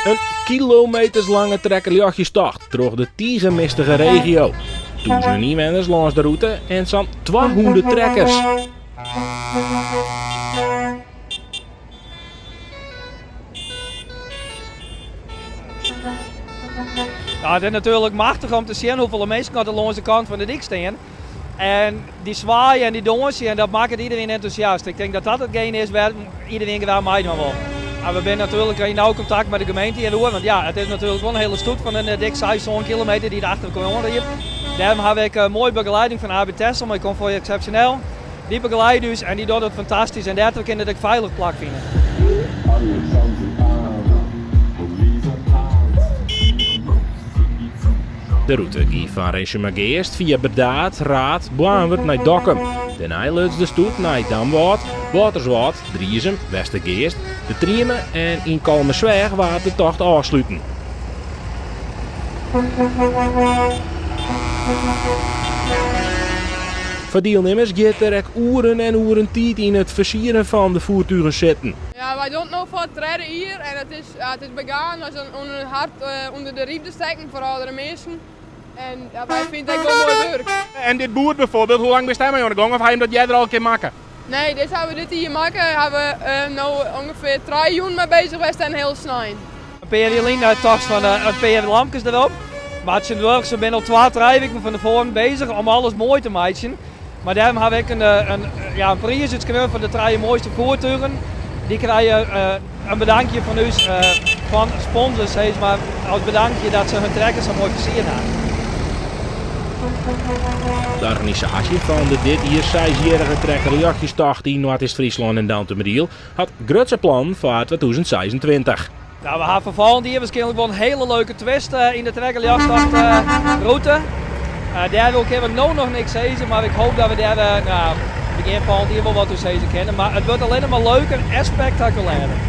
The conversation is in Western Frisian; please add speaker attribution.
Speaker 1: In kilometers lange trekkerljochtjestocht troch de tige mistige regio. Tûzenen ynwenners lâns de rûte en sa'n 200 trekkers.
Speaker 2: Ja, it is natuerlik machtich om te sjen hoefolle minsken oft der lâns de kant fan de dyk stean. En dy swaaie en dy dânsje en dat makket iderien entûsjast. Ik tink dat dat itgene is wêr't iderien graach meidwaan wol. Mar we binne natuerlik yn nau kontakt mei de gemeente hjiroer, want ja, it is natuerlik wol in hiele stoet fan in dik seis, sân kilometer dy't achter elkoar oan riidt. Dêrom hawwe we ek in moaie begeleiding fan AB Texel mei Konvooi Exceptioneel. Dy begeleidt ús en dy docht it fantastysk en dêrtroch kin it ek feilich plakfine.
Speaker 1: De rûte gie fan Rinsumageast fia Burdaard, Raard, Boarnwert nei Dokkum. Dêrnei luts de stoet nei Damwâld, Wâlterswâld, Driezum, Westergeast, De Trieme en yn Kollumersweach waard de tocht ôfsluten. Foar dielnimmers giet der ek oeren en oeren tiid yn it fersieren fan de foertugen sitten.
Speaker 3: Ja, wy dogge it no foar it tredde jier en it is, ja, it is begaan as in oan it hart ûnder de rym te stekken foar âldere minsken. En ja, wy fine it ek wol moai wurk.
Speaker 1: En dit boerd bijvoorbeeld, hoe lang bist dêr mei oan de gong of ha jim dat earder al in kear makke?
Speaker 3: Nee, dit hawwe we dit jier makke. Hawwe we no ûngefear trije jûnen mei bezich west en hiel snein.
Speaker 2: In pear jier lyn tocht fan in pear lampkes derop. Mar tsjintwurdich, se binne al twa, trije wiken fan tefoaren bezich om alles moai te meitsjen. Mar dêrom hawwe we ek in, ja, in priis útskreaun foar de trije moaiste foertugen. Dy krije in bedankje fan ús, fan sponsors sis mar, as bedankje dat se hun trekker sa moai fersierd hawwe.
Speaker 1: De organisaasje fan de dit jier seisjierrige trekkerljochtjestocht yn Noardeast-Fryslân en Dantumadiel hat grutse plannen foar 2026.
Speaker 2: Nou, we hawwe foar folgjend jier wierskynlik wol in hiele leuke twist yn de trekkerljochttocht rûte. Dêr wol kinne we no noch niks sizze, mar ik hoop dat we dêr nou, begjin folgjend jier wol wat oer sizze kinne. Mar it wurdt allinne mar leuker en spektakulêrder.